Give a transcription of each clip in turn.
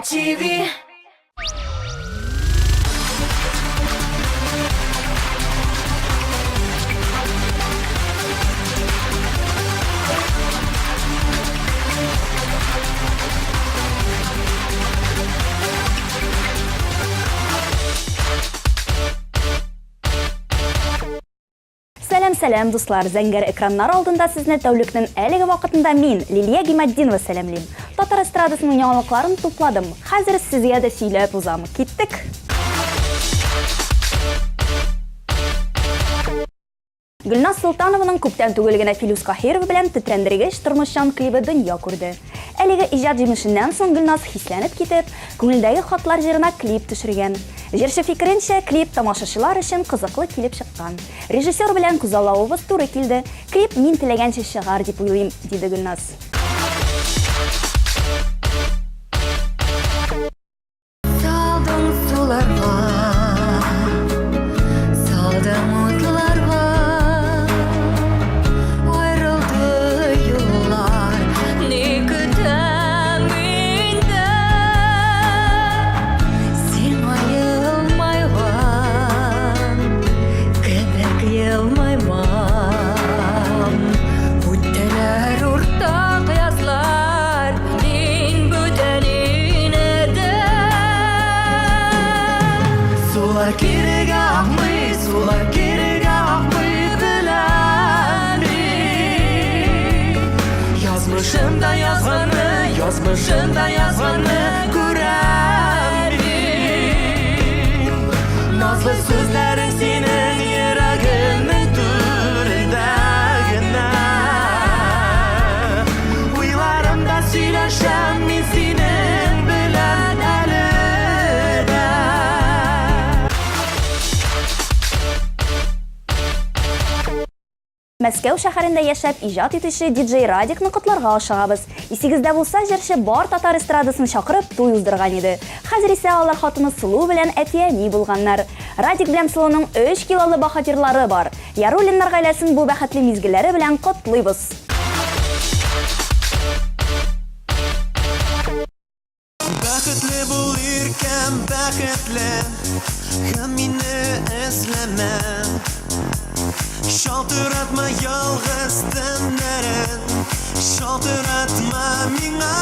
TV. Сәлам, сәлам, дуслар! Зәңгәр экраннар алдында сезне тәүлекнең әлеге вакытында мин, Лилия Гиматдинова сәламлим. Татар эстрадасының яңалыкларын тупладым. Хәзер сезгә дә сөйләп узам. Киттек! Гөлназ Солтанованың күптән түгел генә Филүс Каһиров белән тетрәндергеч тормышчан клибы дөнья күрде. Әлеге иҗат җимешеннән соң Гөлназ хисләнеп китеп, Күңелдәге хатлар җырына клип төшергән. Җырчы фикеренчә, клип тамашачылар өчен кызыклы килеп чыккан. Режиссер белән күзаллавыбыз туры килде. Клип мин теләгәнчә чыгар дип уйлыйм, диде Гөлназ. Салдың суларга, салдың утларга, Айрылды юллар, ни көтәм инде? Сиңа елмайган кебек елмаймам. Үттеләр уртак язлар, мин бүтән инедем. Сулар кирегә акмый, сулар кирегә акмый, беләм мин. Язмышымда язганны, язмышымда язганны күрәм мин. Назлы сүзләрең синең йөрәгемнең түрендә генә. Уйларымда сөйләшәм мин синең белән әле дә. Мәскәү шәһәрендә яшәп иҗат итүче диджей Радикны котларга ашыгабыз. Исегездә булса, җырчы бар татар эстрадасын чакырып туй уздырган иде. Хәзер исә алар хатыны Сылу белән әти-әни булганнар. Радик белән Сылуның өч килолы баһадирлары бар. Яруллиннар гаиләсен бу бәхетле мизгелләре белән котлыйбыз! Бәхетле бул, иркәм, бәхетле Һәм мине эзләмә Шалтыратма ялгыз төннәрен Шалтыратма миңа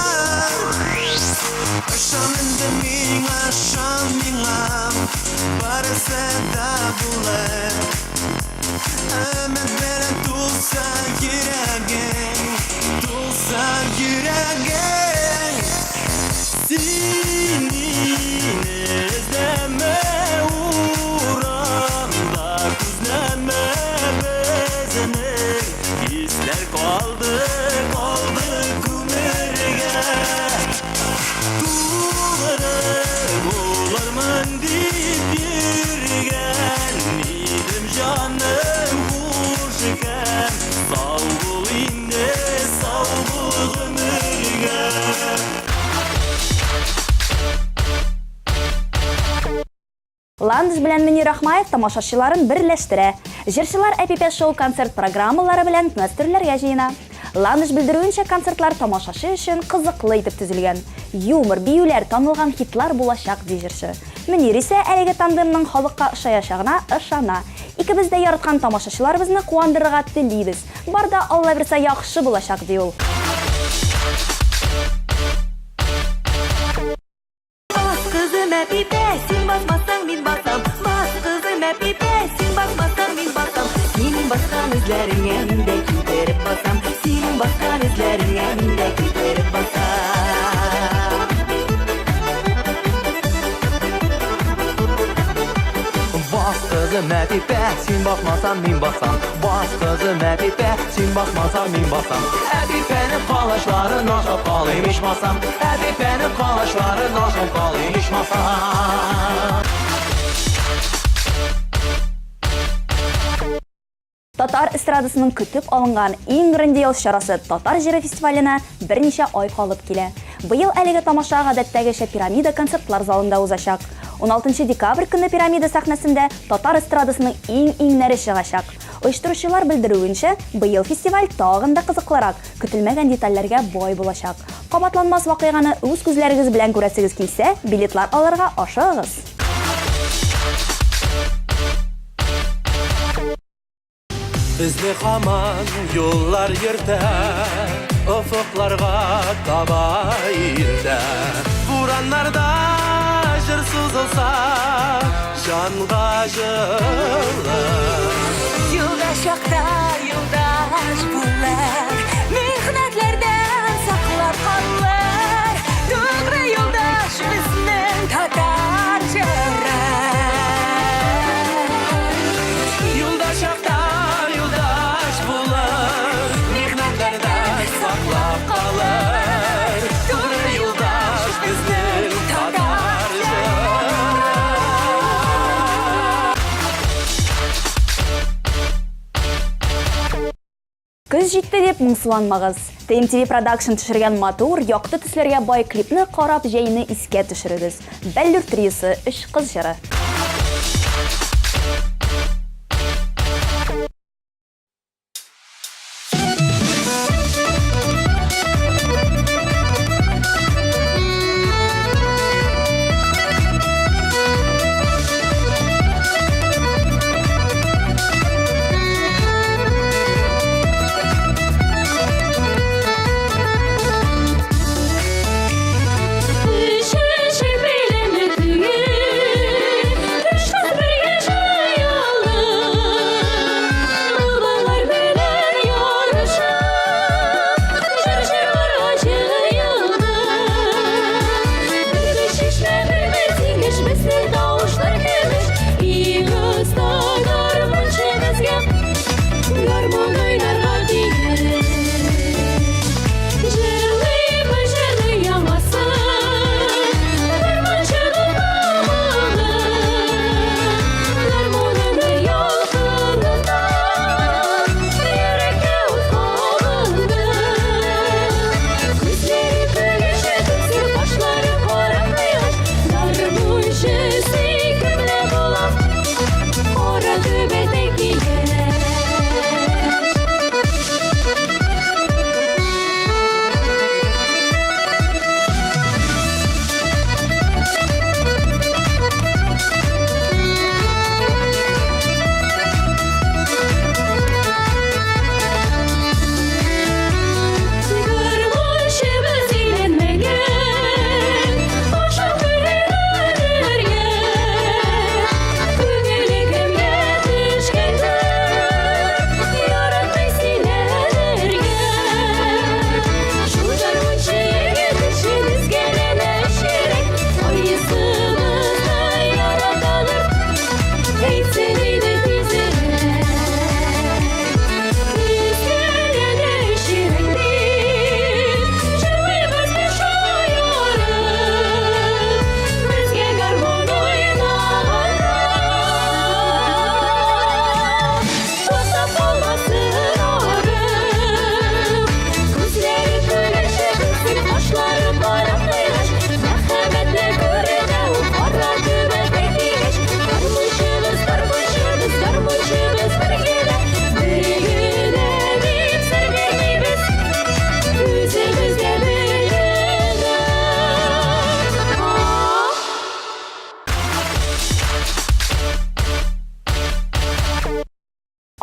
Ышан инде миңа, ышан миңа Барысы да булыр Өмет белән тулса йөрәгең, тулса йөрәгең. Син мине эзләмә урамда, күзләмә безнең хисләр калды, калды күмергә. Тугры булырмын дип йөргән идем, җаным, хуш икән. Сау бул инде, сау бул гомергә. Ландыш белән Мөнир Ахмаев тамашачыларын берләштерә. Җырчылар Әпипә шоу концерт программалары белән гастрольләргә җыена. Ландыш белдерүенчә, концертлар тамашачы өчен кызыклы итеп төзелгән. Юмор, биюләр, танылган хитлар булачак, ди җырчы. Мөнир исә әлеге тандемның халыкка ошаячагына ышана. Икебез дә яраткан тамашачыларыбызны куандырырга телибез. Бар да, Аллабирса, яхшы булачак, ди ул. Бас, кызым, әпипә, син басмасаң, мин басам. Бас, кызым, әпипә, син басмасаң, мин басам. Синең баскан эзләреңә мин дә китереп басам. Синең баскан эзләреңә мин дә китереп басам. Бас, кызым, әпипә, син басмасаң, мин басам. Бас, кызым, әпипә, син басмасаң, мин басам. Әпипәнең калачларын ашап калыйм ичмасам. Әпипәнең калачларын ашап калыйм ичмасам. Татар эстрадасының көтеп алынган иң грандиоз чарасы Татар җыры фестиваленә берничә ай калып килә. Быел әлеге тамаша гадәттәгечә Пирамида концертлар залында узачак. 16 декабрь көнне Пирамида сәхнәсендә татар эстрадасының иң-иңнәре чыгачак. Оештыручылар белдерүенчә, быел фестиваль тагын да кызыклырак, көтелмәгән детальләргә бай булачак. Кабатланмас вакыйганы үз күзләрегез белән күрәсегез килсә, билетлар алырга ашыгыгыз! Безне һаман юллар йөртә, Офыкларга таба илтә. Бураннарда җыр сузылса, Җанга җылы. Юлда чакта юлдаш булыр, Михнәтләрдән саклап калыр, Тугры юлдаш безнең татар җыры. Юлда чакта юлдаш булыр, Михнәтләрдән саклап калыр, Тугры юлдаш безнең татар җыры. Көз җитте дип моңсуланмагыз. TMTV Production төшергән матур, якты төсләргә бай клипны карап җәйне искә төшерегез. Бәллүр триосы, Өч кыз җыры.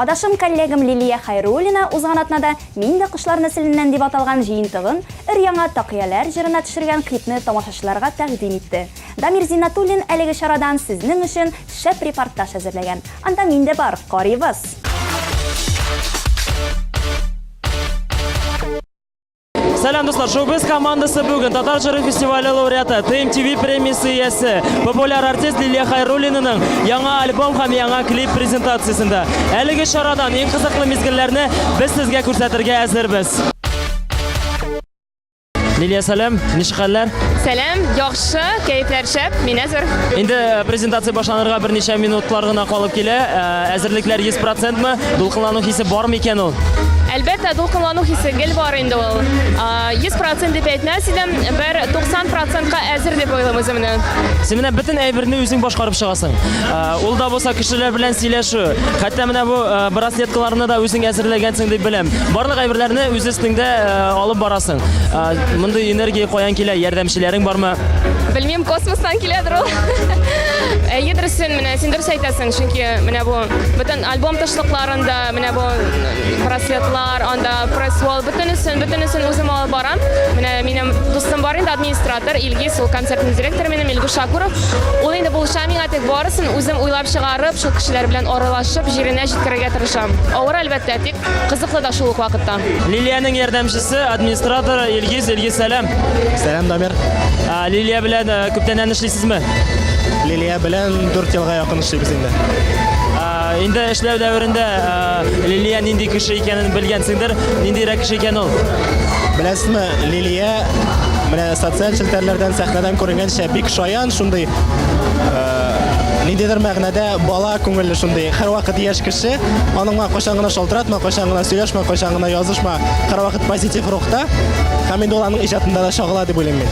Адашым коллегам Лилия Хайруллина узган атнада Мин дә кошлар нәселеннән дип аталган җыентыгын өр-яңа Такыяләр җырына төшергән клипны тамашачыларга тәкъдим итте. Дамир Зиннатуллин әлеге чарадан сезнең өчен шәп репортаж әзерләгән. Анда мин дә бар, карыйбыз! Сәлам, дуслар! Шоу-біз командасы бүген Татар җыры фестивале лауреаты, TMTV премиясе иясе, популяр артист Лилия Хайруллинаның яңа альбом һәм яңа клип презентациясендә. Әлеге чарадан иң кызыклы мизгелләрне без сезгә күрсәтергә әзербез. Лилия, сәлам, ничек хәлләр? Сәлам, яхшы, кәефләр шәп, мин әзер. Инде презентация башланырга берничә минутлар гына калып килә. Әзерлекләр 100%мы? Дулкынлану хисе бармы икән ул? Әлбәттә, дулкынлану хисе гел бар инде ул. 100% дип әйтмәс идем, бер 90 процентка әзер дип уйлыйм үземне. Син менә бөтен әйберне үзең башкарып чыгасың. Ул да булса кешеләр белән сөйләшү. Хәтта менә бу браслеткаларны да үзең әзерләгәнсең дип беләм. Барлык әйберләрне үз өстеңдә алып барасың. Мондый энергия каян килә? Ярдәмчеләрең бармы? Белмим, космостан киләдер ул. Әйе, дөресен, менә син дөрес әйтәсең, чөнки менә бу бөтен альбом тышлыкларында, менә бу браслетлар, анда пресс-вол, бөтенесен, бөтенесен үзем алып барам. Менә минем дустым бар инде, администратор Илгиз, ул концертның директоры минем, Илгиз Шакуров. Ул инде булыша миңа, тик барысын үзем уйлап чыгарып, шул кешеләр белән аралашып, җиренә җиткерергә тырышам. Авыр, әлбәттә, тик кызыклы да шул ук вакытта. Лилиянең ярдәмчесе, администраторы Илгиз. Илгиз, сәлам. Сәлам, Дамир. Лилия белән күптәннән эшлисезме? Лилия белән 4 елга якын эшлибез инде. Инде эшләү дәверендә Лилия нинди кеше икәнен белгәнсеңдер. Ниндирәк кеше икән ул? Беләсезме, Лилия менә социаль челтәрләрдән, сәхнәдән күренгәнчә бик шаян, шундый ниндидер мәгънәдә бала күңелле шундый, һәрвакыт яшь кеше. Аның белән кайчан гына шалтыратма, кайчан гына сөйләшмә, кайчан гына язышма, һәрвакыт позитив рухта. Һәм инде ул аның иҗатында да чагыла дип уйлыйм мин.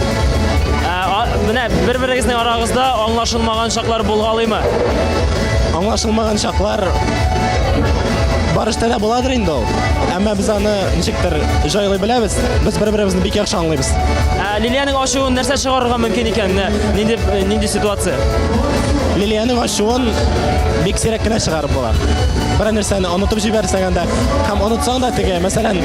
Менә бер-берегезнең арагызда аңлашылмаган чаклар булгалыймы? Аңлашылмаган чаклар бар эштә дә буладыр инде ул. Әмма без аны ничектер җайлый беләбез. Без бер-беребезне бик яхшы аңлыйбыз. Ә Лилиянең ачуын нәрсә чыгарырга мөмкин икән? Менә нинди нинди ситуация? Лилиянең ачуын бик сирәк кенә чыгарып була. Берәр нәрсәне онытып җибәрсәң анда һәм онытсаң да теге, мәсәлән,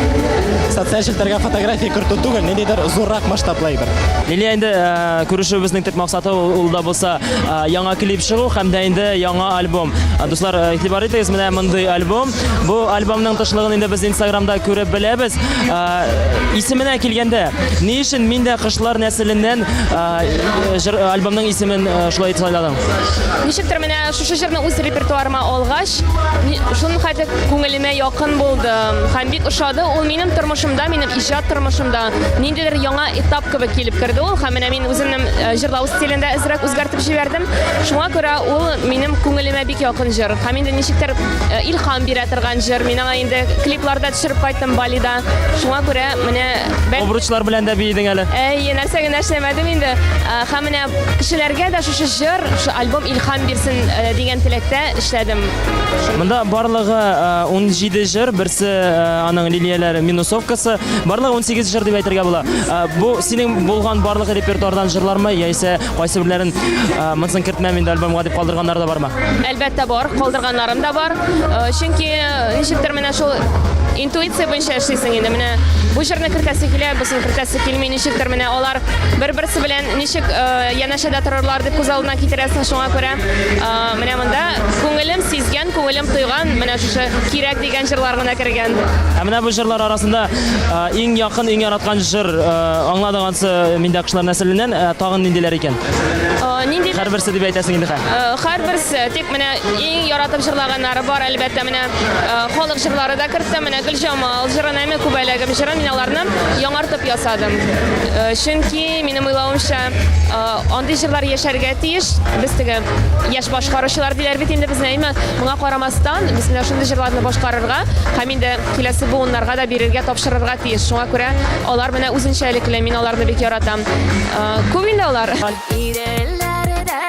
социаль челтәргә фотография кертү түгел, ниндидер зуррак масштаблы әйбер. Лилия инде э, күрешүебезнең төп максаты ул, ул да булса э, яңа клип чыгу һәм дә инде яңа альбом. Э, дуслар, игътибар итегез, менә мондый альбом. Бу альбомның тышлыгын инде без Инстаграмда күреп беләбез. Исеменә килгәндә, ни өчен мин дә кошлар нәселеннән җыр альбомның исемен шулай итеп сайладың? Ничектер менә шушы җырны үз репертуарыма алгач, шуның хәтле күңелемә якын булды һәм бик ошады. Ул минем тормышымда, минем иҗат тормышымда ниндидер яңа этап кебек килеп керде ул. Һәм менә мин үземнең җырлау стилен дә әзрәк үзгәртеп җибәрдем. Шуңа күрә ул минем күңелемә бик якын җыр. Һәм инде ничектер илһам бирә торган җыр. Мин аңа инде клипларда төшереп кайттым Балида. Шуңа күрә менә бәл... Обручлар белән дә биедең әле. Әйе, нәрсә генә эшләмәдем инде. Һәм менә кешеләргә дә шушы җыр, шушы альбом илһам бирсен дигән теләктә эшләдем. Монда барлыгы 17 җыр, берсе аның Лилияләр минусовкасы. Барлыгы 18 җыр дип әйтергә була. Бу синең булган барлык репертуардан җырлармы, яисә кайсы берләрен монысын кертмәм инде альбомга дип калдырганнар да бармы? Әлбәттә бар, калдырганнарым да бар. Чөнки ничектер менә шул интуиция буенча эшлисең инде. Менә бу җырны кертәсе килә, бусын кертәсе килми. Ничектер менә алар бер-берсе белән ничек янәшәдә торырлар дип күз алдына китерәсең. Шуңа күрә менә монда күңелем сизгән, күңелем тойган, менә шушы кирәк дигән җырлар гына кергән. Ә менә бу җырлар арасында иң якын, иң яраткан җыр аңладың ансы миндә кошлар нәселеннән, тагын ниндиләр икән? Нинди? Һәрберсе дип әйтәсең инде хәзер. Һәрберсе, тик менә иң яратып җырлаганнары бар, әлбәттә, менә халык җырлары да керттем, менә Гөлҗамал җырын, әмма Күбәләгем җырын мин аларны яңартып ясадым. Чөнки минем уйлавымча, андый җырлар яшәргә тиеш. Без теге яшь башкаручылар диләр бит инде безне, әмма моңа карамастан, без менә шундый җырларны башкарырга һәм инде киләсе буыннарга да бирергә, тапшырырга тиеш. Шуңа күрә алар менә үзенчәлекле, мин аларны бик яратам. Күп инде алар. Иделләрдә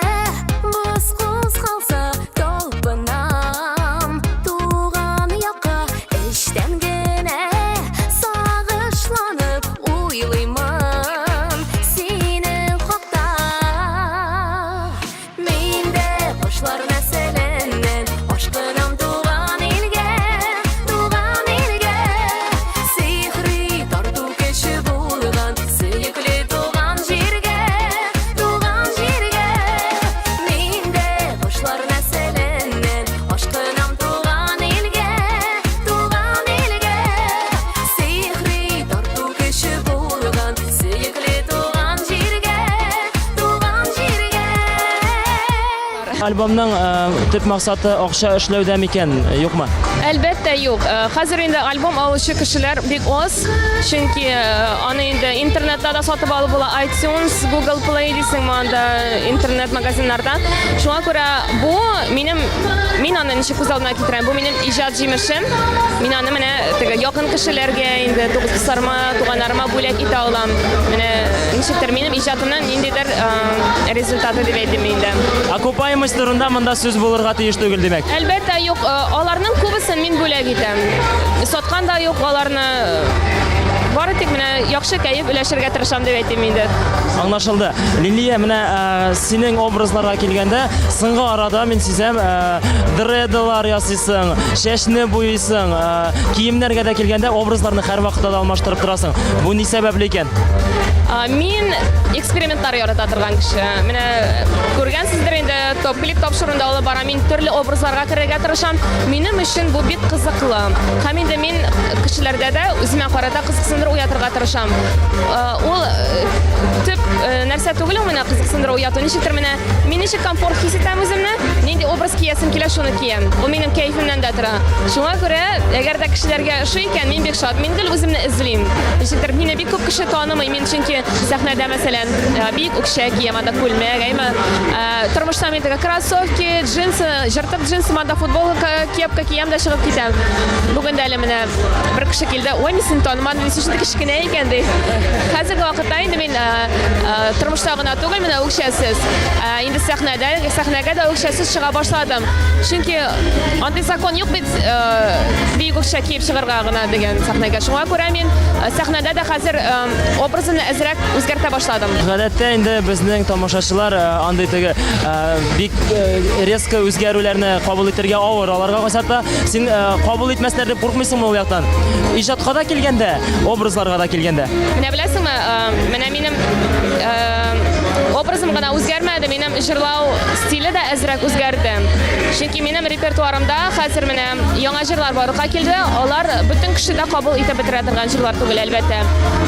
боз кузгалса, талпынам туган якка. Эчтән генә сагышланып уйлыймын синең хакта. Мин дә кошлар нәселеннән ашкынам туган илгә, туган илгә. Сихри тарту көче булган сөекле туган җиргә, туган җиргә. Альбомның э, төп максаты акча эшләүдә микән, юкмы? Әлбәттә, юк. Э, хәзер инде альбом алучы кешеләр бик аз, чөнки э, аны инде интернетта да сатып алып була, iTunes, Google Play дисеңме анда интернет магазиннарда. Шуңа күрә бу минем мин аны ничек күз алдына китерәм? Бу минем иҗат җимешем. Мин аны менә теге якын кешеләргә инде дусларыма, туганнарыма бүләк итә алам. Менә ничектер минем иҗатымның ниндидер э, результаты дип әйтим инде. Окупаемость турында монда сүз булырга тиеш түгел, димәк. Әлбәттә, юк, э, аларның күбесен мин бүләк итәм. Саткан да юк аларны. Бары тик менә яхшы кәеф өләшергә тырышам дип әйтим инде. Аңлашылды. Лилия, менә э, синең образларга килгәндә, соңгы арада мин сизәм, э, дредалар ясыйсың, чәчне буйыйсың, э, киемнәргә дә килгәндә образларны һәрвакытта да алмаштырып торасың. Бу ни сәбәпле икән? Мин экспериментлар ярата торган кеше. Менә күргәнсездер инде, топ-клип тапшыруында алып барам. Мин төрле образларга керергә тырышам. Минем өчен бу бик кызыклы. Һәм инде мин кешеләрдә дә үземә карата кызыксындыру уятырга тырышам. Ул төп нәрсә түгел ул менә кызыксындыру уяту. Ничектер менә мин ничек комфорт хис итәм үземне, нинди образ киясем килә, шуны киям. Ул минем кәефемнән дә тора. Шуңа күрә, әгәр дә кешеләргә ошый икән, мин бик шат. Мин гел үземне эзлим. Ничектер мине бик күп кеше танымый. Мин чөнки сәхнәдә, мәсәлән, биек үкчә киям, анда күлмәк, әйме. Тормышта мин теге кроссовки, джинсы, җыртык джинсы, анда футболка, кепка киям дә чыгып китәм. Бүген дә әле менә бер кеше килде, ой, мин сине танымадым, син шундый кечкенә икән, ди. Хәзерге вакытта инде мин тормышта гына түгел, менә үкчәсез. Инде сәхнәдә, сәхнәгә дә үкчәсез чыга башладым. Чөнки андый закон юк бит, биек үкчә киеп чыгарга гына дигән сәхнәгә. Шуңа күрә мин сәхнәдә дә хәзер образымны әзрәк үзгәртә башладым. Гадәттә инде безнең тамашачылар андый теге бик резко үзгәрүләрне кабул итәргә авыр. Аларга кайсата син кабул итмәсләр дип куркмыйсыңмы ул яктан? Иҗатка да килгәндә, образларга да килгәндә. Менә беләсеңме, менә минем образым гына үзгәрмәде, минем җырлау стиле дә әзрәк үзгәрде. Чөнки минем репертуарымда хәзер менә яңа җырлар барлыкка килде. Алар бөтен кеше дә кабул итеп бетерә торган җырлар түгел, әлбәттә.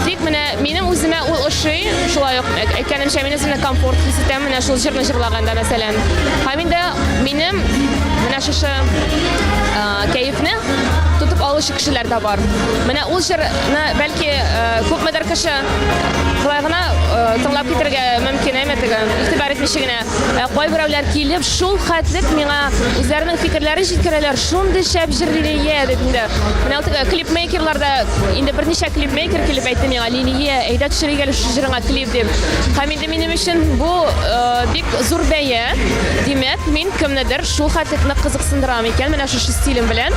Тик менә минем үземә ул ошый, шулай ук әйткәнемчә, мин үземне комфорт хис итәм менә шул җырны җырлаганда, мәсәлән. Һәм инде минем менә шушы кәефне тотып алучы кешеләр дә бар. Менә ул җырны бәлки күпмедер кеше болай гына тыңлап китәргә мөмкин, әйме теге, игътибар итмичә генә. Ә кайберәүләр килеп, шул хәтлек миңа үзләренең фикерләрен җиткерәләр, шундый шәп җыр Лилия дип инде. Менә ул теге клипмейкерлар да инде берничә клипмейкер килеп әйтте миңа, Лилия, әйдә төшерик әле шушы җырыңа клип дип. Һәм инде минем өчен бу э, бик зур бәя. Димәк, мин кемнедер шул хәтлек нык кызыксындырам икән менә шушы стилем белән.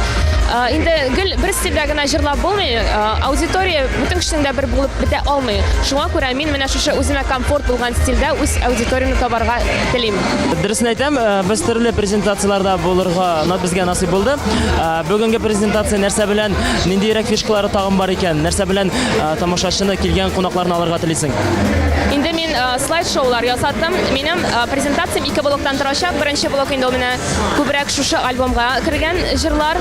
Э, инде гел бер стильдә генә җырлап булмый. Э, аудитория бөтен кешенең дә бер булып бетә алмый. Шуңа күрә мин менә шушы үземә комфорт булган стильдә үз аудиториямне табарга телим. Дөресен әйтәм, э, без төрле презентацияләрдә булырга безгә насыйп булды. Э, бүгенге презентация нәрсә белән, ниндиерәк фишкалары тагын бар икән, нәрсә белән э, тамашачыны, килгән кунакларны алырга телисең? Инде мин слайд-шоулар ясаттым. Минем презентациям ике блоктан торачак. Беренче блок инде ул менә күбрәк шушы альбомга кергән җырлар.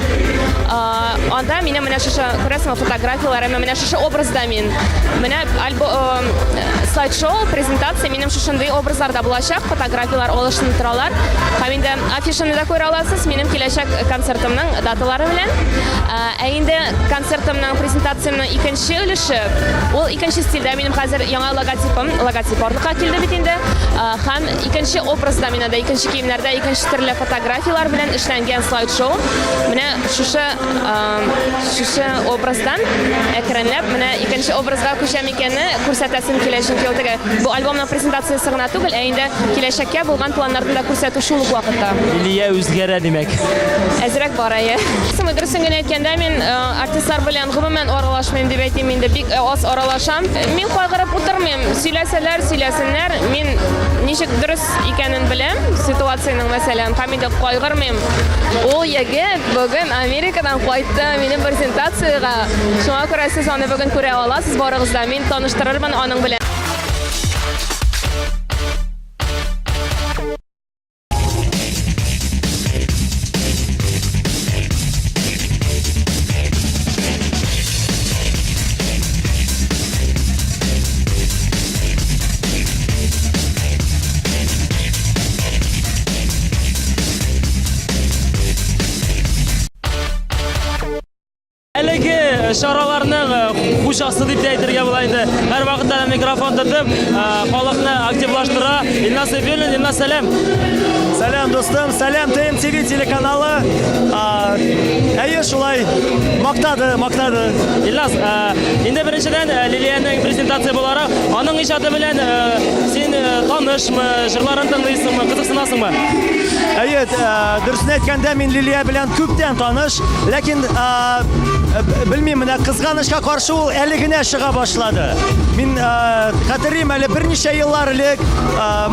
Анда минем менә шушы, күрәсеңме, фотографияләр, әмма менә шушы образда мин. Менә слайд-шоу, презентация минем шушындый образларда булачак, фотографияләр алышынып торалар. Һәм инде афишаны да күрә аласыз, минем киләчәк концертымның даталары белән. Ә инде концертымның, презентациямнең икенче өлеше, ул икенче стильдә, минем хәзер яңа логотипым, логотип барлыкка килде бит инде. Һәм икенче образда мин анда икенче киемнәрдә, икенче төрле фотографияләр белән эшләнгән слайд-шоу. Менә шушы шушы образдан әкренләп менә икенче образга күчәм икәнне күрсәтәсем килә, чөнки ул теге бу альбомның презентациясе гына түгел, ә инде киләчәккә булган планнарны да күрсәтү шул ук вакытта. Лилия үзгәрә, димәк. Әзрәк бар, әйе. Соң дөресен генә әйткәндә, мин э, артистлар белән гомумән аралашмыйм дип әйтим инде, бик э, аз аралашам. Мин кайгырып утырмыйм. Сөйләсәләр, сөйләсеннәр. Мин ничек дөрес икәнен беләм, ситуациянең, мәсәлән, һәм инде кайгырмыйм. Ул егет бүген Америкадан кайтты минем презентациягә. Шуңа күрә сез аны бүген күрә аласыз барыгыз да. Мин таныштырырмын аның белән. чараларның хуҗасы дип тә әйтергә була инде. Һәрвакытта да микрофон тотып, халыкны активлаштыра. Илназ Сәйфуллин, Илназ, сәлам. Сәлам, дустым, сәлам, ТМТВ телеканалы. Әйе, шулай мактады, мактады. Илназ, инде беренчедән Лилиянең презентация буларак, аның иҗаты белән син танышмы, җырларын тыңлыйсыңмы, кызыксынасыңмы? Әйе, дөресен әйткәндә, мин Лилия белән күптән таныш, ләкин белмим, менә кызганычка каршы ул әле генә чыга башлады. Мин хәтерлим, әле берничә еллар элек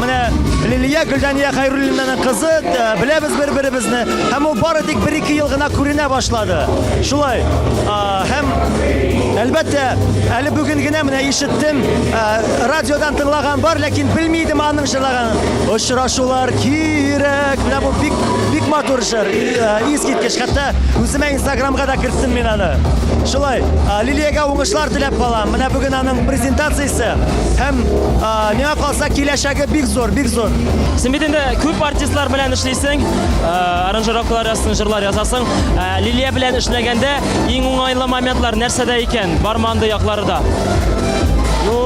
менә Лилия Гөлдания Хәйруллинаның кызы, беләбез бер-беребезне, һәм ул бары тик бер-ике ел гына күренә башлады. Шулай. Һәм әлбәттә, әле бүген генә менә ишеттем, радиодан тыңлаган бар, ләкин белми идем аның җырлаганын. Очрашулар кирәк. Менә бу бик бик матур җыр, искиткеч. Хәтта үземә Инстаграмга да керттем мин аны. Шулай, Лилиягә уңышлар теләп калам. Менә бүген аның презентациясе һәм миңа калса киләчәге бик зур, бик зур. Син бит инде күп артистлар белән эшлисең, аранжировкалар ясыйсың, җырлар язасың. Лилия белән эшләгәндә иң уңайлы моментлар нәрсәдә икән? Бармы андый яклары да? Ну,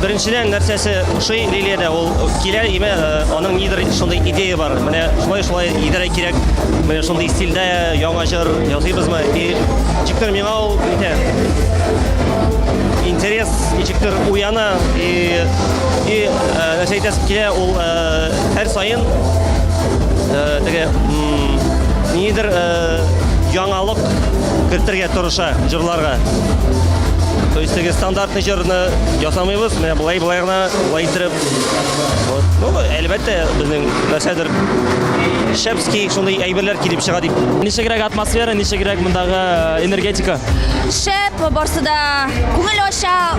беренчедән нәрсәсе ошый Лилиядә, ул килә, име, аның нидер шундый идея бар. Менә шулай-шулай идәрә кирәк. Менә шундый стильдә яңа җыр языйбызмы? И ничектер миңа ул нитә интерес ничектер уяна и и нәрсә әйтәсем килә, ул һәр саен теге ниндидер яңалык кертергә тырыша җырларга. То есть теге стандартный җырны ясамыйбыз, менә болай болай гына, болай иттереп. Вот. Ну, әлбәттә, безнең нәрсәдер шәпский шундый әйберләр килеп чыга дип. Ничегрәк атмосфера, ничегрәк мондагы энергетика? Шәп, барсы да күңел ача,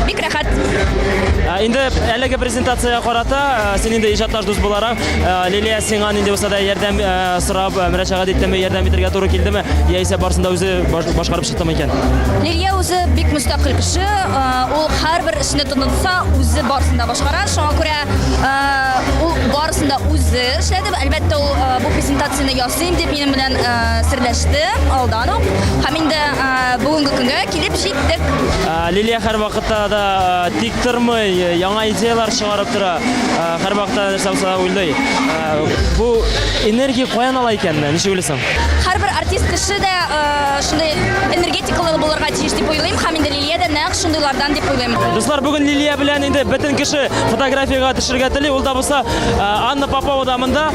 бик рәхәт. Инде әлеге презентациягә карата, син инде иҗатташ дус буларак, Лилия сиңа нинди булса да ярдәм сорап мөрәҗәгать иттеме, ярдәм итәргә туры килдеме, яисә барысын да үзе башкарып чыктымы икән? Лилия үзе бик мөстәкыйль кеше, ул һәрбер эшне тотынса, үзе барысын да башкара. Шуңа күрә ул барысын да үзе эшләде. Әлбәттә, ул бу презентацияне ясыйм дип минем белән серләште алдан ук. Һәм инде бүгенге көнгә килеп җиттек. Лилия һәрвакытта да тик тормый, яңа идеяләр чыгарып тора. Һәрвакытта нәрсә булса да уйлый. Бу энергия каян ала икән, ничек уйлыйсың? Һәрбер артист кеше дә шундый энергетикалы булырга тиеш дип уйлыйм, һәм инде Лилия дә нәкъ шундыйлардан дип уйлыйм. Дуслар, бүген Лилия белән инде бөтен кеше фотографиягә төшергә тели. Ул да булса Анна Попова да монда.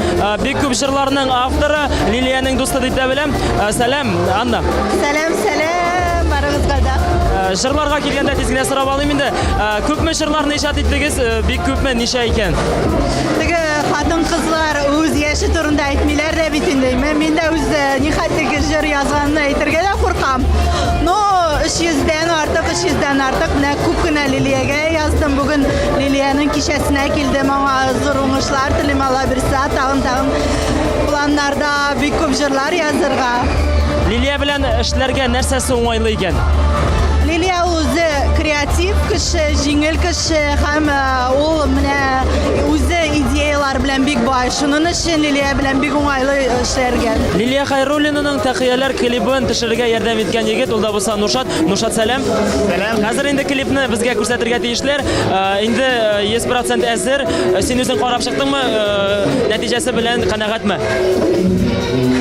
Бик күп җырларның авторы, Лилиянең дусты дип тә беләм. Сәлам, Анна. Сәлам, сәлам, барыгызга да. Җырларга килгәндә тиз генә сорап алыйм инде. Күпме җырларны иҗат иттегез? Бик күпме, ничә икән? Теге хатын-кызлар үз яше турында әйтмиләр дә бит инде. Мин дә үз нихәтле җыр язганны әйтергә дә куркам. Но 300дән артык, 300дән артык менә күп кенә Лилиягә яздым. Бүген Лилиянең кичәсенә килдем. Аңа зур уңышлар телим, Алла бирсә, тагын-тагын планнарда бик күп җырлар язырга. Лилия белән эшләргә нәрсәсе уңайлы икән? Лилия үзе креатив кеше, җиңел кеше һәм э, ул менә үзе идеялар белән бик бай. Шуның өчен Лилия белән бик уңайлы эшләргә. Лилия Хайруллинаның Тәкыяләр клибын төшерергә ярдәм иткән егет, ул да булса Нуршат. Нуршат, сәлам. Сәлам. Хәзер инде клипны безгә күрсәтергә тиешләр. Э, инде 100% әзер. Э, син үзең карап чыктыңмы? Нәтиҗәсе белән канәгатьме?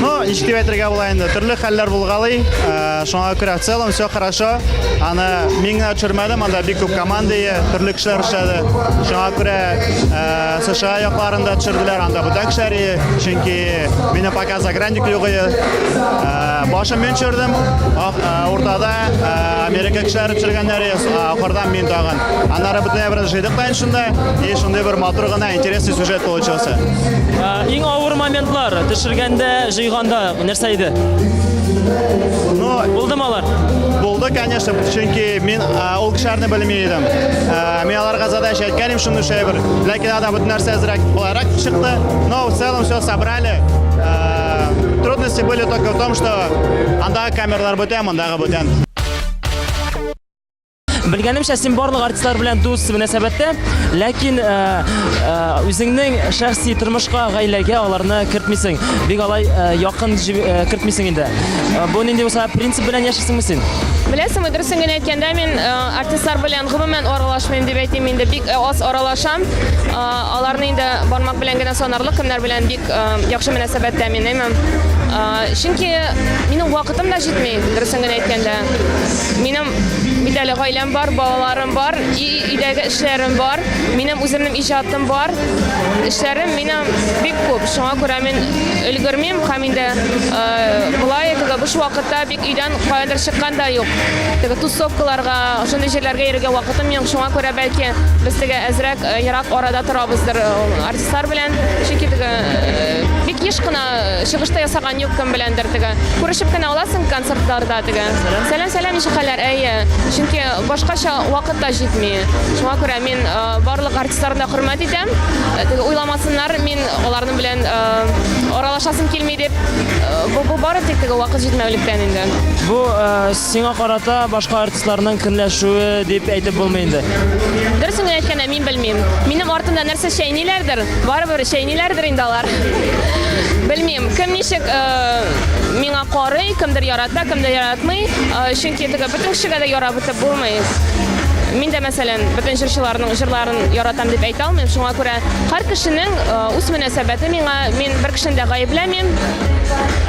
Ну, ничек дип әйтергә була инде, төрле хәлләр булгалый. Э, шуңа күрә в целом все хорошо. Аны мин генә төшермәдем, анда бик күп команда ие, төрле кешеләр эшләде. Шуңа күрә э, США якларында төшерделәр, анда бүтән кешеләр ие, чөнки минем пока загранник юк ие. Э, башын мин төшердем, уртада Америка кешеләре төшергәннәр ие, ахырдан мин тагын. Аннары бөтенләй бер җыйдык та инде шунда, и шундый бер матур гына интересный сюжет получился. Иң авыр моментлар төшергәндә, җыйганда нәрсә иде? Ну, булдымы алар? Булды, конечно, чөнки мин ул кешеләрне белми идем. Мин аларга задача әйткән идем шундый шәйбер. Ләкин анда бөтен нәрсә әзрәк болайрак чыкты. Но в целом все собрали. Трудности были только в том, что андагы камералар бүтән, мондагы бүтән. Белгәнемчә, син барлык артистлар белән дус мөнәсәбәттә, ләкин э, э, үзеңнең шәхси тормышка, гаиләгә аларны кертмисең. Бик алай э, якын кертмисең инде. Бу нинди булса принцип белән яшисеңме син? Беләсеңме, дөресен генә әйткәндә, мин артистлар белән гомумән аралашмыйм дип әйтим инде, бик аз аралашам. Аларны инде бармак белән генә санарлык, кемнәр белән бик яхшы мөнәсәбәттә мин, әйме. Чөнки минем вакытым да җитми, дөресен генә әйткәндә. Минем бит әле гаиләм бар, балаларым бар, и өйдәге эшләрем бар, минем үземнең иҗатым бар. Эшләрем минем бик күп, шуңа күрә мин өлгермим һәм инде э, болай теге буш вакытта бик өйдән каядыр чыккан да юк. Теге тусовкаларга, шундый җирләргә йөрергә вакытым юк, шуңа күрә бәлки без теге әзрәк э, ерак арада торабыздыр э, артистлар белән. Чөнки теге бик еш кына чыгыш та ясаган юк кем беләндер теге. Күрешеп кенә аласың концертларда теге. Сәлам, сәлам, ничек хәлләр? Әйе. Чөнки башкача вакыт та җитми. Шуңа күрә мин э, барлык артистларны да хөрмәт итәм. Э, теге уйламасыннар, мин аларның белән э, аралашасым килми дип. Бу, бу бары тик теге вакыт җитмәүлектән инде. Бу сиңа карата башка артистларның көнләшүе дип әйтеп булмый инде. Дөресен генә әйткәндә, мин белмим. Минем артымда нәрсә чәйниләрдер, барыбер чәйниләрдер инде алар. Белмим, кем ничек миңа карый, кемдер ярата, кемдер яратмый. Чөнки теге бөтен кешегә дә ярап бетеп булмый. Мин дә, мәсәлән, бөтен җырчыларның җырларын яратам дип әйтә алмыйм. Шуңа күрә һәр кешенең үз мөнәсәбәте миңа, мин бер кешене дә гаепләмим.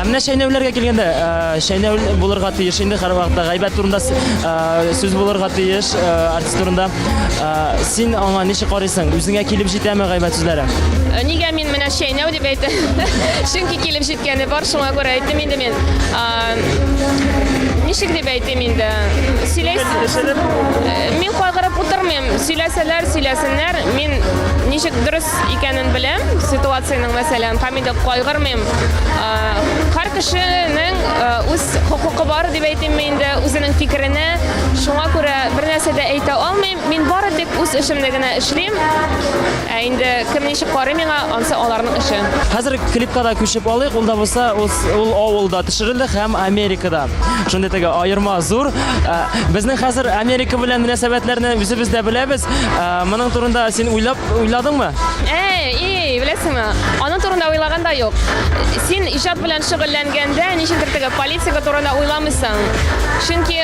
Ә менә чәйнәүләргә килгәндә, чәйнәү булырга тиеш инде һәрвакытта гайбәт турында сүз булырга тиеш артист турында. Син аңа ничек карыйсың? Үзеңә килеп җитәме гайбәт сүзләре? Нигә мин менә чәйнәү дип әйттем? Чөнки килеп җиткәне бар, шуңа күрә әйттем инде мин. Ничек дип әйтим инде? Сөйләйсез. Мин кайгырып утырмыйм. Сөйләсәләр, сөйләсеннәр. Мин ничек дөрес икәнен беләм, ситуациянең мәсәлән, һәм инде кайгырмыйм. Һәр кешенең үз хокукы бар дип әйтимме инде, үзенең фикеренә. Шуңа күрә бер нәрсә дә әйтә алмыйм. Мин бары тик үз эшемне генә эшлим. Ә инде кем ничек карый миңа, ансы аларның эше. Хәзер клипка да күчеп алыйк. Ул да булса, ул, ул авылда төшерелде һәм Америкада. Шундый теге аерма зур. Ә, Безнең хәзер Америка белән мөнәсәбәтләрне үзебез дә беләбез. Ә, Моның турында син уйлап уйладыңмы? Әй, эй, беләсеңме, аның турында уйлаган да юк. Син иҗат белән шөгыльләнгәндә, ничектер теге политика турында уйламыйсың. Чөнки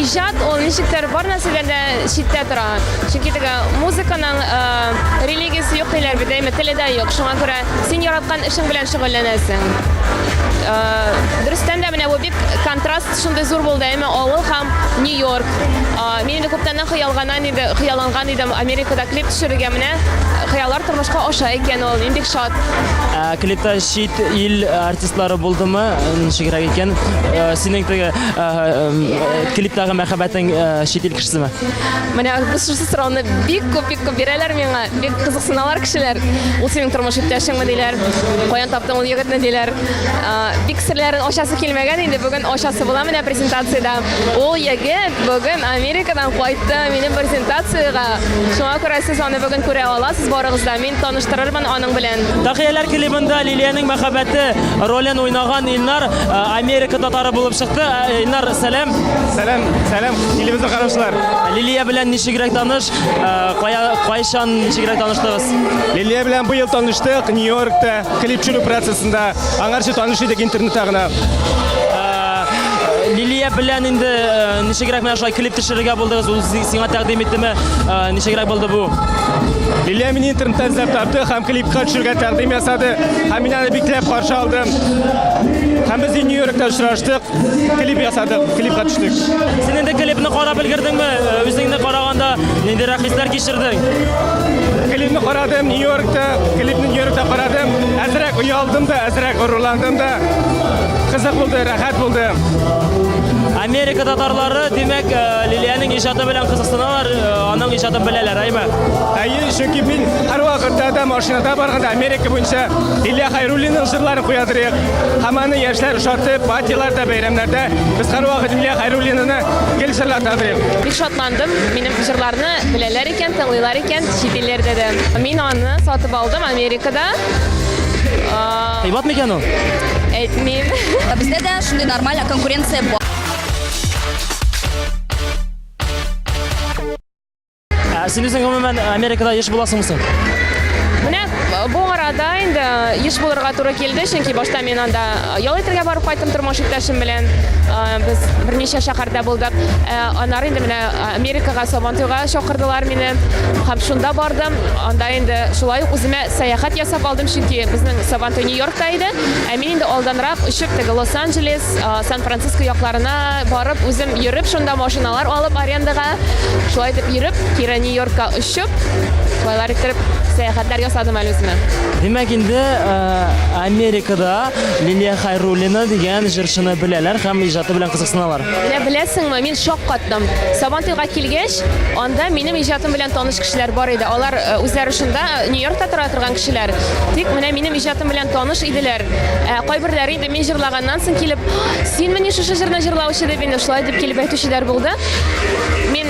иҗат ул ничектер бар нәрсәдән дә читтә тора. Чөнки теге музыканың религиясе юк диләр бит, әйме, теле дә юк. Шуңа күрә син яраткан эшең белән шөгыльләнәсең. Дөрестән дә менә бу бик контраст шундый зур булды, әйме, авыл һәм Нью-Йорк. Мин инде күптәннән хыялганан иде, хыялланган идем Америкада клип төшерергә. Менә хыяллар тормышка аша икән ул. Мин бик шат. Клипта чит ил артистлары булдымы? Ничегрәк икән? Синең теге клиптагы мәхәббәтең чит ил кешесеме? Менә бу шушы сорауны бик күп, бик күп бирәләр миңа. Бик кызыксыналар кешеләр. Ул синең тормыш иптәшеңме диләр. Каян таптың ул егетне диләр. Бик серләрен ачасы килмәгән инде бүген ачасы була менә презентациядә. Ул егет бүген Америкадан кайтты минем презентациягә. Шуңа күрә сез аны бүген күрә аласыз барыгыз да. Мин таныштырырмын аның белән. Тәкыяләр клибында Лилиянең мәхәббәте ролен уйнаган Илнар Америка татары булып чыкты. Илнар, сәлам. Сәлам, сәлам, телевизор караучылар. Лилия белән ничегрәк таныш? Э, кая, кайчан ничегрәк таныштыгыз? Лилия белән быел таныштык Нью-Йоркта клип төшерү процессында. Аңарчы таныш идек интернетта гына. Э, Лилия белән инде э, ничегрәк менә шулай клип төшерергә булдыгыз? Ул сиңа тәкъдим иттеме? Ничегрәк булды бу? Лилия мине интернетта эзләп тапты һәм клипка төшерергә тәкъдим ясады. Һәм мин аны бик теләп каршы алдым. Һәм без Нью-Йоркта очраштык. Клип ясадык, клипка төштек. Син инде клипны карап өлгердеңме? Э, үзеңне караганда ниндирәк хисләр кичердең? Клипны карадым Нью-Йоркта, клипны Нью-Йоркта карадым. Әзрәк оялдым да, әзрәк горурландым да. Кызык булды, рәхәт булды. Америка татарлары, димәк, э, Лилиянең иҗаты белән кызыксыналар, э, аның иҗатын беләләр, әйме? Әйе, чөнки мин һәрвакытта да машинада барганда Америка буенча Лилия Хайруллиның җырларын куя торыйк. Һәм аны яшьләр ошатып, патиларда, бәйрәмнәрдә без һәрвакыт Лилия Хайруллинаны гел җырлата торыйк. Бик шатландым, минем җырларны беләләр икән, тыңлыйлар икән чит илләрдә дә. Мин аны сатып алдым Америкада. Кыйбат микән ул? Әйтмим. Бездә дә шундый нормаль конкуренция бар. Син үзең гомумән Америкада еш буласыңмы соң? Менә бу арада инде еш булырга туры килде, чөнки башта мин анда ял итәргә барып кайттым тормыш иптәшем белән. Без берничә шәһәрдә булдык. Аннары инде менә Америкага Сабантуйга чакырдылар мине. Һәм шунда бардым. Анда инде шулай ук үземә сәяхәт ясап алдым, чөнки безнең Сабантуй Нью-Йоркта иде. Ә мин инде алданрак очып теге Лос-Анджелес, Сан-Франциско якларына барып, үзем йөреп, шунда машиналар алып арендага, шулай итеп йөреп, кире Нью-Йоркка очып, шулайлар иттереп сәяхәтләр ясадым әле үземә. Димәк, инде Америкада Лилия Хайруллина дигән җырчыны беләләр һәм иҗаты белән кызыксыналар. Менә беләсеңме, мин шаккаттым. Сабантуйга килгәч, анда минем иҗатым белән таныш кешеләр бар иде. Алар үзләре шунда, Нью-Йоркта тора торган кешеләр. Тик менә минем иҗатым белән таныш иделәр. Ә кайберләре инде мин җырлаганнан соң килеп, синмени шушы җырны җырлаучы дип инде шулай дип килеп әйтүчеләр булды. Мин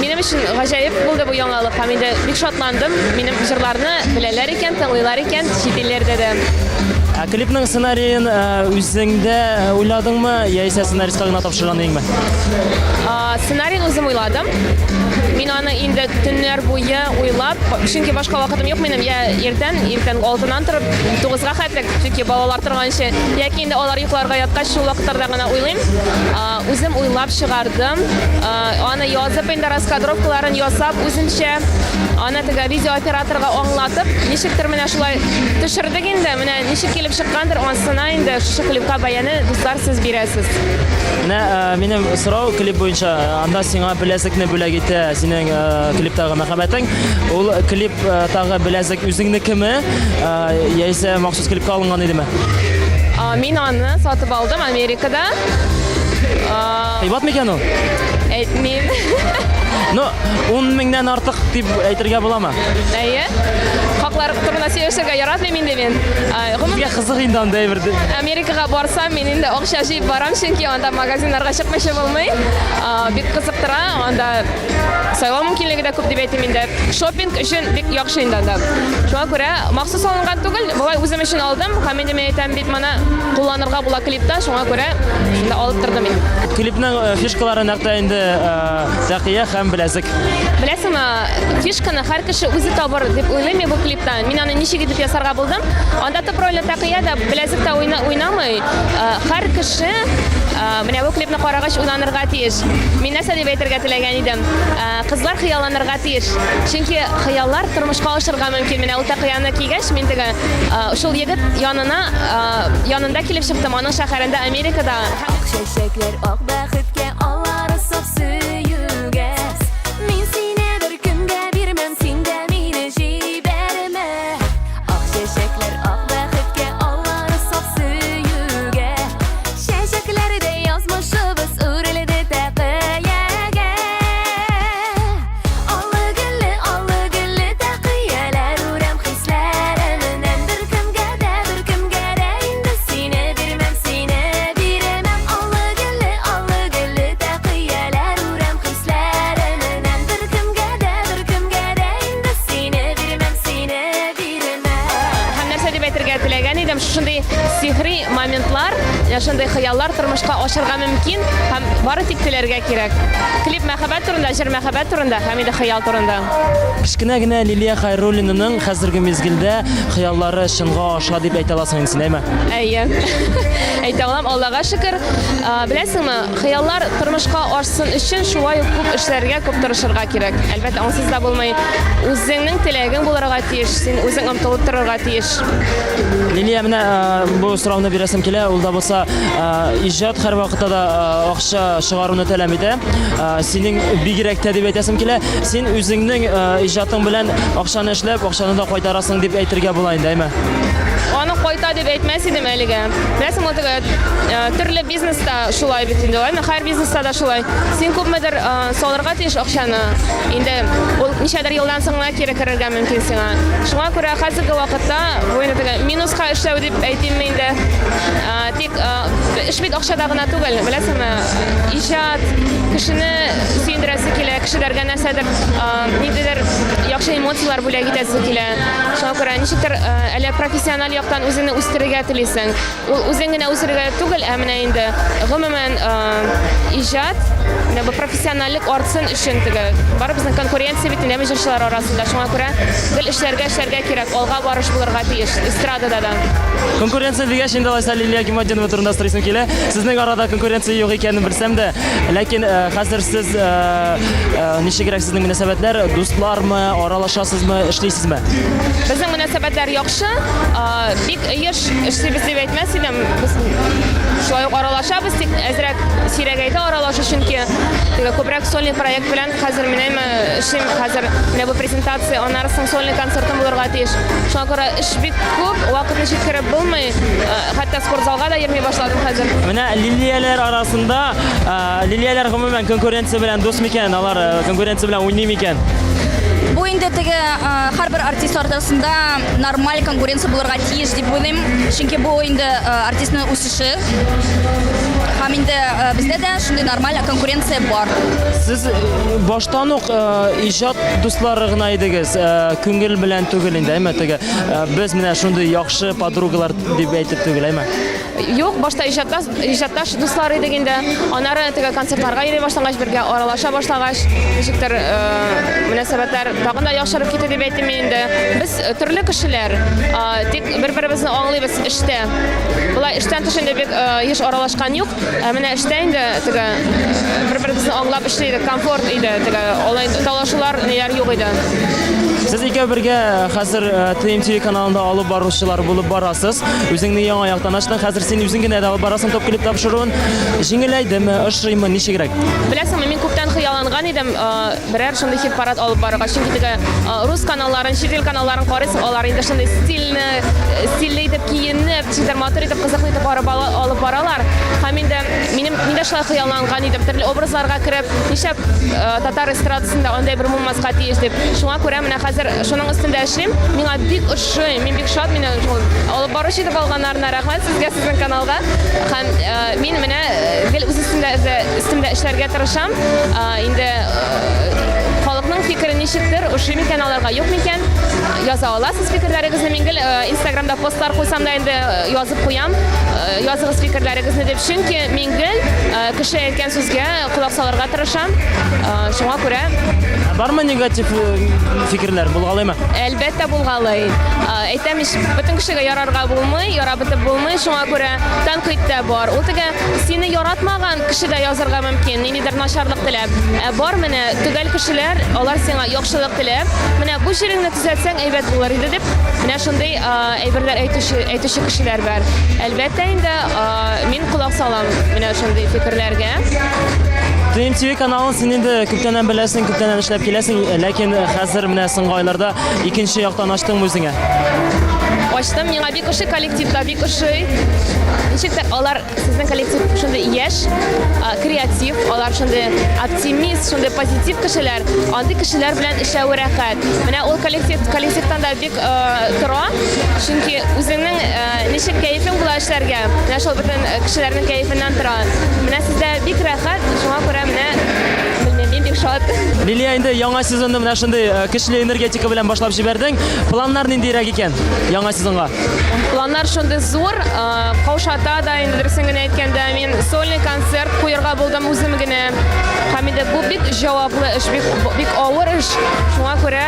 минем өчен гаҗәеп булды бу яңалык һәм инде бик шатландым. Минем җырларны беләләр икән, тыңлыйлар икән чит илләрдә дә. Ә клипның сценариен үзең дә уйладыңмы, яисә сценаристка гына тапшырган идеңме? Сценарийны үзем уйладым. Мин аны инде төннәр буе уйлап, чөнки башка вакытым юк минем, я иртән, иртән алтыннан торып, тугызга хәтлек, чөнки балалар торганчы, яки инде алар йокларга яткач, шул вакытларда гына уйлыйм. Үзем уйлап чыгардым. Аны язып инде раскадровкаларын ясап, үземчә, аны теге видеооператорга аңлатып, ничектер менә шулай төшердек инде. Менә ничек килеп чыккандыр, анысына инде шушы клипка бәяне, дуслар, сез бирәсез. Менә минем сорау клип буенча, анда сиңа беләзекне бүләк итә синең клиптагы мәхәббәтең. Ул клиптагы беләзек үзеңнекеме, яисә махсус клипка алынган идеме? Мин аны сатып алдым Америкада. Кыйбат микән ул? Әйтмим. Ну, 10 меңнән артык дип әйтергә буламы? Әйе. Хаклар турында сөйләшергә яратмыйм инде мин. Гомумән, Безгә кызык инде анда әйбер. Америкага барсам, мин инде акча җыеп барам, чөнки анда магазиннарга чыкмыйча булмый. Бик кызыктыра, анда сайлау мөмкинлеге дә күп дип әйтим инде. Шопинг өчен бик яхшы инде анда. Шуңа күрә махсус алынган түгел, болай үзем өчен алдым һәм инде мин әйтәм бит, моны кулланырга була клипта, шуңа күрә шунда алып тордым инде. Клипның фишкалары нәкъ тә инде тәкыя һәм беләзек. Беләсеңме, фишканы һәр кеше үзе табыр дип уйлыйм мин бу клипта. Мин аны ничек итеп ясарга булдым? Анда төп рольне тәкыя да, беләзек тә уйнамый. Һәр кеше менә бу клипны карагач уйланырга тиеш. Мин нәрсә дип әйтергә теләгән идем? Кызлар хыялланырга тиеш. Чөнки хыяллар тормышка ашырга мөмкин. Менә ул тәкыяны кигәч, мин теге шул егет янына янында килеп чыктым. Аның шәһәрендә, Америкада. Ак чәчәкләр ак бәхеткә, алары саф сөюгә. Мин сине беркемгә бирмәм, син дә мине җибәрмә. Ак чәчәкләр ак бәхеткә, алары саф сөюгә. Чәчәкләрдәй язмышыбыз үрелде тәкыягә. Аллы-гөлле, аллы-гөлле тәкыяләр үрәм хисләремнән. Беркемгә дә, беркемгә дә инде сине бирмәм, сине бирмәм. Аллы-гөлле, аллы-гөлле тәкыяләр үрәм хисләремнән. Беркемгә дә, беркемгә дә инде сине бирмәм, сине бирмәм. Һәм нәрсә дип әйтергә теләгән идем, шушындый сихри моментлар, менә шундый хыяллар тормышка ашырга мөмкин һәм бары тик теләргә кирәк. Клип мәхәббәт турында, җыр мәхәббәт турында һәм инде хыял турында. Кечкенә генә Лилия Хайруллинаның хәзерге мизгелдә хыяллары чынга аша дип әйтә аласың инде син, әйме? Әйе. Әйтә алам, Аллага шөкер. Беләсеңме, хыяллар тормышка ашсын өчен шулай ук күп эшләргә, күп тырышырга кирәк. Әлбәттә, ансыз да булмый. Үзеңнең теләгең булырга тиеш, син үзең омтылып торырга тиеш. Лилия, менә бу сорауны бирәсем килә, ул да булса иҗат һәрвакытта да акча чыгаруны таләп итә. Синең бигрәк тә дип әйтәсем килә. Син үзеңнең иҗатың белән акчаны эшләп, акчаны да кайтарасың дип әйтергә була инде, әйме? Аны кайта дип әйтмәс идем әлегә. Беләсеңме, ул теге төрле бизнеста шулай бит инде, әйме? Һәр бизнеста да шулай. Син күпмедер салырга тиеш акчаны. Инде ул ничәдер елдан соң гына кире керергә мөмкин сиңа. Шуңа күрә хәзерге вакытта бу инде теге минуска эшләү дип әйтимме инде. Тик эш бит акчада гына түгел, беләсеңме? Иҗат кешене сөендерәсе килә, кешеләргә нәрсәдер, ниндидер яхшы эмоцияләр бүләк итәсе килә. Шуңа күрә ничектер әле профессиональ яктан үзеңне үстерергә телисең. Ул үзең генә үсергә түгел, ә менә инде гомумән иҗат. Менә бу профессиональлек артсын өчен теге барыбер безнең конкуренция бит инде җырчылар арасында. Шуңа күрә гел эшләргә эшләргә кирәк, алга барыш булырга тиеш эстрадада да. Конкуренция дигәч, инде алайса Лилия Гиматдинова турында сорыйсым килә. Сезнең арада конкуренция юк икәнен белсәм дә, ләкин э, хәзер сез э, э, ничегрәк сезнең мөнәсәбәтләр, дуслармы, аралашасызмы, эшлисезме? Безнең мөнәсәбәтләр яхшы, бик еш эшлибез дип әйтмәс идем. Без шулай ук аралашабыз, тик әзрәк сирәгәйде аралашу, чөнки теге күбрәк сольный проект белән хәзер менә эшлим, хәзер менә бу презентация, аннары соң сольный концертым булырга тиеш. Шуңа күрә эш бик күп, вакытны җиткереп булмый. Хәтта спортзалга да йөрми башладым хәзер. Менә лилияләр арасында, лилияләр гомумән конкуренция белән дус микән? Алар конкуренция белән уйный микән? Бу инде теге һәрбер артист арасында нормаль конкуренция булырга тиеш дип уйлыйм. Чөнки бу инде артистның үсеше. Һәм инде бездә дә шундый нормаль конкуренция бар. Сез баштан ук иҗат дуслары гына идегез, күңел белән түгел инде, әмма теге без менә шундый яхшы подругалар дип әйтеп түгел, әйме? Юк, башта иҗатташ, иҗатташ дуслар идек инде. Аннары теге концертларга йөри башлагач, бергә аралаша башлагач, ничектер мөнәсәбәтләр тагын да яхшырып китте дип әйтим мин инде. Без төрле кешеләр, тик бер-беребезне аңлыйбыз эштә. Болай эштән тыш инде бик еш аралашкан юк. Ә менә эштә инде теге бер-беребезне аңлап эшли идек, комфорт иде, теге алай талашулар ниләр юк иде. Сез икәү бергә хәзер TMTV каналында алып баручылар булып барасыз. Үзеңне яңа яктан ачтың. Хәзер син үзең генә дә алып барасың Топ клип тапшыруын. Җиңеләйдеме, ошыймы, ничегрәк? Беләсеңме, мин күптән хыялланган идем берәр шундый хит-парад алып барырга. Чөнки теге рус каналларын, чит ил каналларын карыйсың, алар инде шундый стильне, стильле итеп киенеп, ничектер матур итеп, кызыклы итеп барып алып баралар. Һәм инде минем мин дә шулай хыялланган идем, төрле образларга кереп, нишләп татар эстрадасында андай бер булмаска тиеш дип. Шуңа күрә менә хәзер шуның өстендә эшлим. Миңа бик ошый, мин бик шат, мине шул алып баручы итеп алганнарына рәхмәт сезгә, сезнең каналга. Һәм мин менә гел үз өстемдә өстемдә эшләргә тырышам. Инде халыкның фикере ничектер, ошый микән аларга, юк микән? Яза аласыз фикерләрегезне. Мин гел Инстаграмда постлар куйсам да инде язып куям. Языгыз фикерләрегезне дип, чөнки мин гел кеше әйткән сүзгә колак салырга тырышам. Шуңа күрә Бармы негатив фикерләр булгалыймы? Әлбәттә булгалый. Әйтәм ич, бөтен кешегә ярарга булмый, ярап бетеп булмый, шуңа күрә тәнкыйть тә бар. Ул теге сине яратмаган кеше дә язырга мөмкин, ниндидер начарлык теләп. Ә бар менә төгәл кешеләр, алар сиңа яхшылык теләп, менә бу җиреңне төзәтсәң әйбәт булыр иде дип, менә шундый әйберләр әйтүче, әйтүче кешеләр бар. Әлбәттә инде, мин колак салам менә шундый фикерләргә. TMTV каналын син инде күптәннән беләсең, күптәннән эшләп киләсең, ләкин хәзер менә соңгы айларда икенче яктан ачтыңмы үзеңә? Ачтым, миңа бик ошый, коллектив та бик ошый. Ничектер алар Сезнең коллектив шундый яшь, креатив, алар шундый оптимист, шундый позитив кешеләр. Андый кешеләр белән эшләве рәхәт. Менә ул коллектив, коллективтан да бик тора, чөнки үзеңнең ничек кәефең була эшләргә, менә шул бөтен кешеләрнең кәефеннән тора. Менә сездә бик рәхәт, шуңа күрә менә белмим, мин бик шат. Лилия, инде яңа сезонны менә шундый көчле энергетика белән башлап җибәрдең. Планнар ниндирәк икән яңа сезонга? Планнар шундый зур, каушата да инде дөресен генә әйткәндә, мин сольный концерт куярга булдым үзем генә. Һәм инде бу бик җаваплы эш, бик, бик авыр эш. Шуңа күрә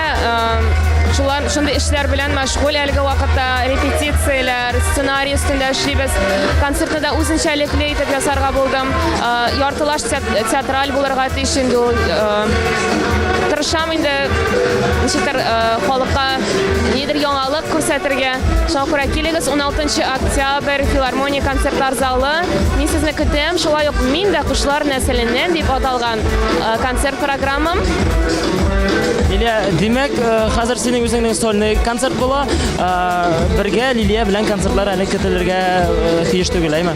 шулар шундый эшләр белән мәшгуль әлеге вакытта, репетицияләр, сценарий өстендә эшлибез. Концертны да үзенчәлекле итеп ясарга булдым. Яртылаш театраль булырга тиеш инде ул. Тырышам инде ничектер халыкка нидер яңалык күрсәтергә. Шуңа күрә килегез 16 октябрь филармония концертлар залы. Мин сезне көтәм. Шулай ук мин дә кошлар нәселеннән дип аталган э, концерт программам. Лилия, димәк, э, хәзер синең үзеңнең сольный концерт була. Э, бергә Лилия белән концертлар әле көтелергә тиеш түгел, әйме?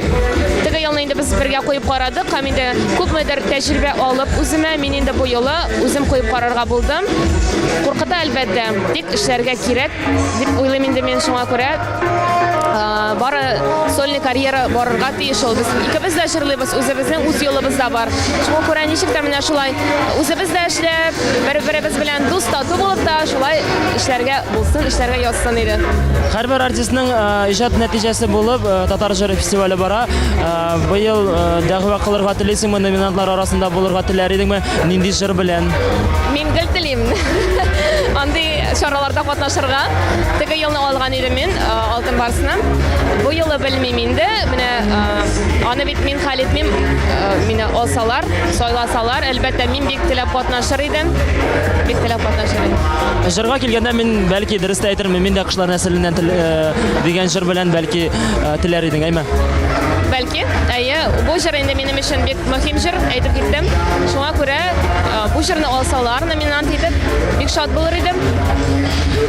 Теге елны инде без бергә куеп карадык һәм инде күпмедер тәҗрибә алып үземә мин инде бу юлы үзем куеп карарга булдым. Куркыта әлбәттә, тик эшләргә кирәк. Дип уйлыйм инде мин шуңа күрә. Бары сольный карьера барырга тиеш ул. Без икебез дә җырлыйбыз, үзебезнең үз юлыбыз да бар. Шуңа күрә ничек тә менә шулай үзебез дә эшләп, бер-беребез белән дус тату булып та шулай эшләргә булсын, эшләргә язсын иде. Һәрбер артистның иҗат нәтиҗәсе булып Татар җыры фестивале бара. Быел дәгъва кылырга телисеңме, номинантлар арасында булырга теләр идеңме? Нинди җыр белән? Мин гел телим андый чараларда катнашырга. Теге елны алган идем мин Алтын Барсны. Бу юлы белмим инде. Менә аны бит мин хәл итмим. Мине алсалар, сайласалар, әлбәттә, мин бик теләп катнашыр идем. Бик теләп катнашыр идем. Җырга килгәндә мин бәлки дөрес тә әйтермен, мин дә кошлар нәселеннән дигән җыр белән бәлки теләр идең, әйме? Бәлки, әйе, бу җыр инде минем өчен бик мөһим җыр, әйтеп киттем. Шуңа күрә бу җырны алсалар, номинант итеп, бик шат булыр идем.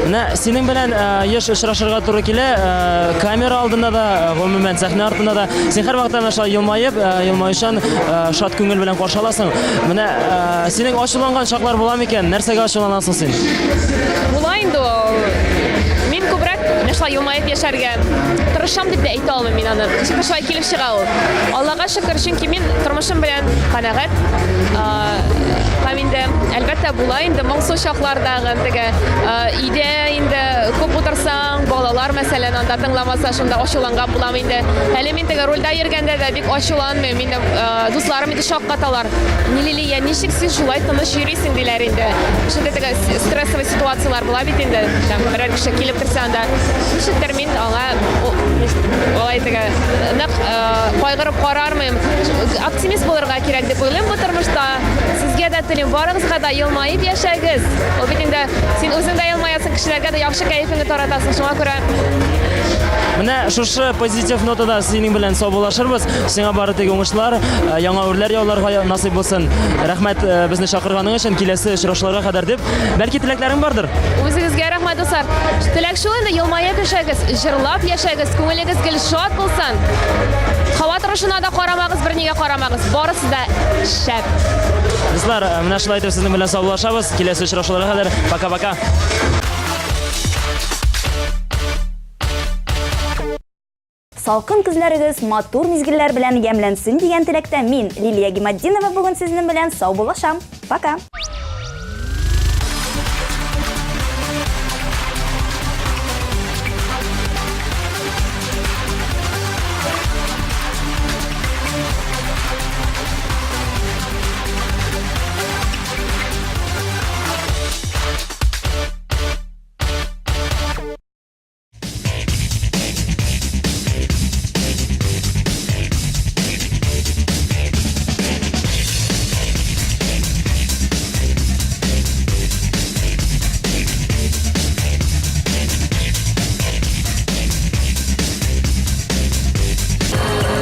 Менә синең белән еш очрашырга туры килә, камера алдында да, гомумән сәхнә артында да. Син һәрвакытта менә шулай елмаеп, елмаючан, шат күңел белән каршы аласың. Менә синең ачуланган чаклар була микән? Нәрсәгә ачуланасың син? Була инде ул. Мин күбрәк менә шулай елмаеп яшәргә тырышам дип тә әйтә алмыйм мин аны. Ничектер шулай килеп чыга ул. Аллага шөкер, чөнки мин тормышым белән канәгать. Һәм инде, әлбәттә, була инде моңсу чаклардагы теге өйдә инде күп утырсаң, балалар, мәсәлән, анда тыңламаса, шунда ачуланган булам инде. Әле мин теге рульдә йөргәндә дә бик ачуланмыйм. Минем дусларым инде шаккаталар. Ни, Лилия, ничек син шулай тыныч йөрисең, диләр инде. Шундый теге стрессовый ситуацияләр була бит инде. Там берәр кеше килеп керсә анда, ничектер мин аңа алай теге нык кайгырып карармыйм. Оптимист булырга кирәк дип уйлыйм бу тормышта. Сезгә дә телим, барыгызга да елмаеп яшәгез. Ул бит инде син үзең дә елмаясың, кешеләргә дә яхшы кәефеңне таратасың. Шуңа күрә Менә шушы позитив нотада синең белән саубуллашырбыз. Сиңа бары тик уңышлар, яңа үрләр яуларга насыйп булсын. Рәхмәт безне чакырганың өчен. Киләсе очрашуларга кадәр дип, бәлки теләкләрең бардыр? Үзегезгә рәхмәт, дуслар. Теләк шул инде, елмаеп яшәгез, җырлап яшәгез, күңелегез гел шат булсын. Һава торышына да карамагыз, бернигә карамагыз. Барысы да шәп. Дуслар, менә шулай итеп сезнең белән саубуллашабыз. Киләсе очрашуларга кадәр. Пока-пока. Салкын көзләрегез матур мизгелләр белән ямьләнсен дигән теләктә мин, Лилия Гиматдинова, бүген сезнең белән саубуллашам. Пока!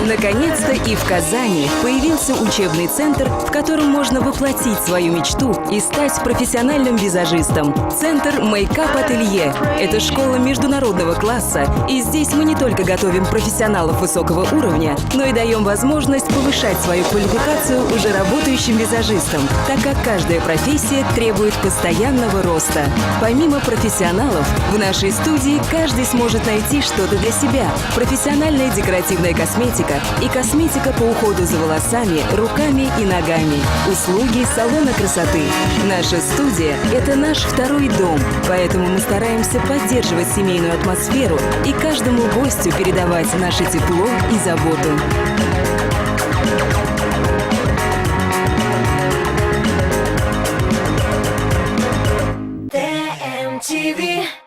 Наконец-то и в Казани появился учебный центр, в котором можно воплотить свою мечту и стать профессиональным визажистом. Центр Мейкап Ателье – это школа международного класса, и здесь мы не только готовим профессионалов высокого уровня, но и даем возможность повышать свою квалификацию уже работающим визажистам, так как каждая профессия требует постоянного роста. Помимо профессионалов, в нашей студии каждый сможет найти что-то для себя. Профессиональная декоративная косметика и косметика по уходу за волосами, руками и ногами. Услуги салона красоты. Наша студия – это наш второй дом, поэтому мы стараемся поддерживать семейную атмосферу и каждому гостю передавать наше тепло и заботу. ТМТВ.